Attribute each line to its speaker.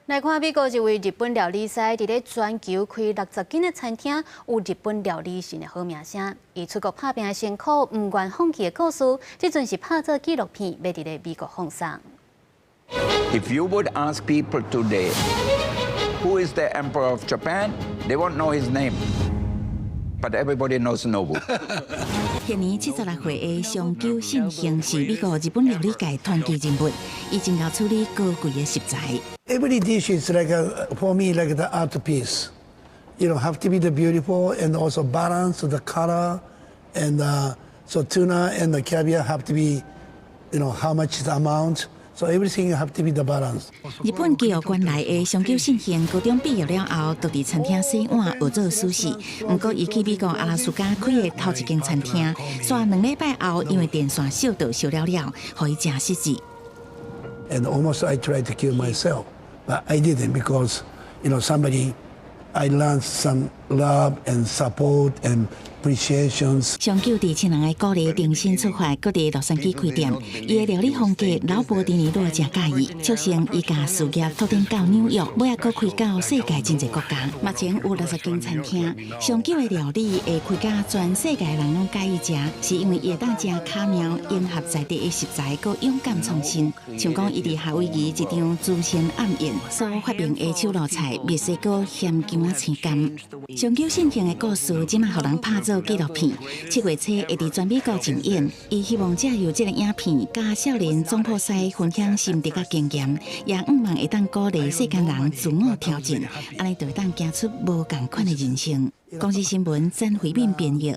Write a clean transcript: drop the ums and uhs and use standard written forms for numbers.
Speaker 1: 來看美國一位日本料理師，佇咧全球開60間的餐廳，有日本料理神的好名聲。伊出國拍拚的辛苦，毋願放棄的故事，這陣是拍做紀錄片，欲佇咧美國放送。
Speaker 2: If you would ask people today, who is the emperor of Japan, they won't know his name. But everybody knows Nobu.
Speaker 3: 現年76歲的松久信興是美國日本料理界傳奇人物，伊真𠢕處理高貴的食材。
Speaker 4: Every dish is like a, for me, like the art piece. Have to be the beautiful and also balance the color, and so tuna and the caviar have to be, how much the amount. So everything have to be the balance.
Speaker 3: 日本崎玉縣來的松久信興，高中畢業了後，就佇餐廳洗碗學做壽司。毋過，伊去美國阿拉斯加開的頭一間餐廳，煞2禮拜後，因為電線燒著燒了了，予伊誠失志。
Speaker 4: And almost I tried to kill myself, but I didn't because somebody, I learned some love and support and appreciations.
Speaker 3: 松久佇親人的鼓勵重新出發，閣佇洛杉磯開店。伊的料理風格，老婆丁尼洛誠佮意，促成伊共事業拓展到紐約，尾仔閣開到世界真濟國家。目前有60間餐廳。松久的料理會開甲全世界人攏佮意食，是因為伊會當誠巧妙融合在地的食材，閣勇敢創新。像講伊佇夏威夷一場慈善暗宴所發明的手路菜，墨西哥鹹薑仔青柑。松久信興的故事，這馬予人拍做紀錄片，7月初會佇全美國上映。伊希望藉由這个影片，佮少年總鋪師分享心得佮經驗，也向望會當鼓勵世間人自我挑戰，按呢就會當行出無仝款的人生。公視新聞曾慧敏編譯。